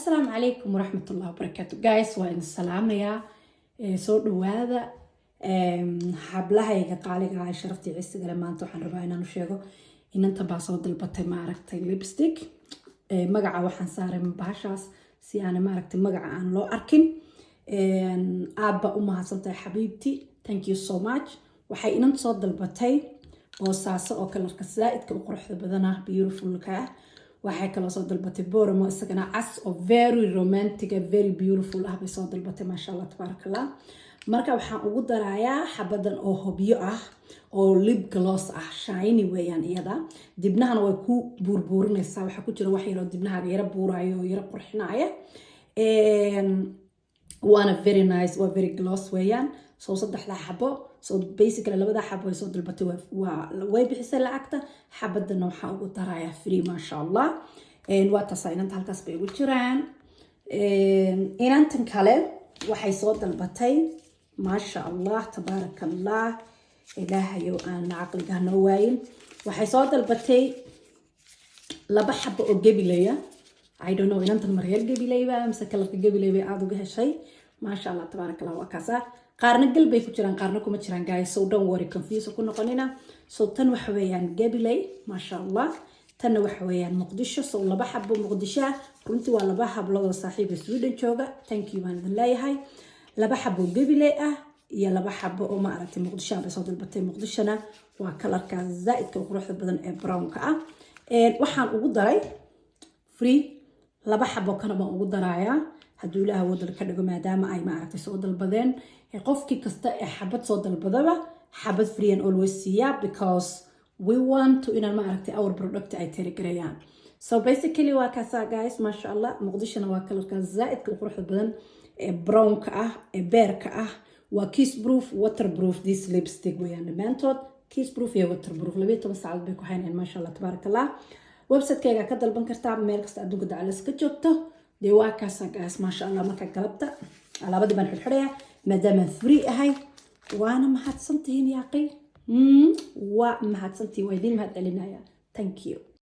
Asalaamu calaykum waraxmatullahi wabarakaatu. Guys, waa idin salaamayaa. Soo dhawaada, hablahayga qaaliga ah, sharaftii cisigale. Maanta waxaan rabaa inaan u sheego inanta baa soo dalbatay, maaragtay, lipstick. Magaca waxaan saaray bahashaas si aan, maaragtay, magaca aan loo arkin. Aad baa u mahadsantahay, xabiibti, thank you so much. Waxay inanta soo dalbatay Boosaaso oo colorka zaaidka u quruxda badan ah, beautifulka ah. Waxay kaloo soo dalbatay Boramo, isagana cas oo very romantic, very beautiful ah bay soo dalbatay. Maasha Allah, tabaaraka Allah. Marka waxaan ugu darayaa xabadan oo Hobyo ah oo lip gloss ah, shiny weeyaan iyada. Dibnahana way ku buurbuurinaysaa. Waxaa ku jira wax yaroo dibnahaaga yaro buuraayo oo yaro qurxinaya, waana very nice, waa very gloss weeyaan. So saddexda xabo, so basically labada xabo ay soo dalbatay waa way bixisay lacagta, xabadana waxaa ugu darayaa free. Maasha Allah, waa taasaa. Inanta halkaas bay ugu jiraan. Inantan kale waxay soo dalbatay, maasha Allah, tabaaraka Allah, Ilaahayow aan caqliga noo waayin, waxay soo dalbatay laba xabo oo Gabilaya. I don't know, inantan mareer Gabilayba mise colorka Gabilay bay aada uga heshay. Maasha Allah, tabaaraka Allah, waa kaasa. Qaarna gal bay ku jiraan, qaarna kuma jiraan, guys, so don't worry, confuse ku noqonina. So tan waxa weeyaan Gabilay, maasha Allah. Tanna waxa weeyaan Muqdisho. So laba xabo Muqdisho ah. Runtii waa laba hablood oo saaxiiba Sweden jooga. Thank you baan idin leeyahay. Laba xabo Gabilay ah iyo laba xabo oo, maaragtay, Muqdisho ah bay soo dalbatay. Muqdishona waa colorka zaaidka u quruxda badan ee brownka ah. Waxaan ugu daray free laba xabo kana baan ugu darayaa, hadduu Ilaah wadal ka dhigo, maadaama ay, maaragtay, soo dalbadeen. Qofkii kasta ee xabad soo dalbadaba xabad free and always siiyaa, because we want to inaan, maaragtay, our product ay tirigareeyaan. So basically waa kaasaa, guys. Maasha Allah, Muqdishona waa colorka zaaidka u quruxda badan ee brownka ah ee beerka ah. Waa kiss proof, waterproof this lipstick weeyaan. Dhammaantood kiss proof iyo waterproof, 12 saacadood bay ku haynayaan. Maasha Allah, tabaaraka Allah. Website-kayga ka dalban kartaa meel kasta adduunka dacalas ka joogto. Dee waa kaasaa, guys. Maasha Allah. Marka galabta alaabadii baan xidhxidhayaa maadaamaan free ahay. Waana mahadsantihiin, yaaqi, waa mahadsantihiin, waa idiin mahad celinaya. Thank you.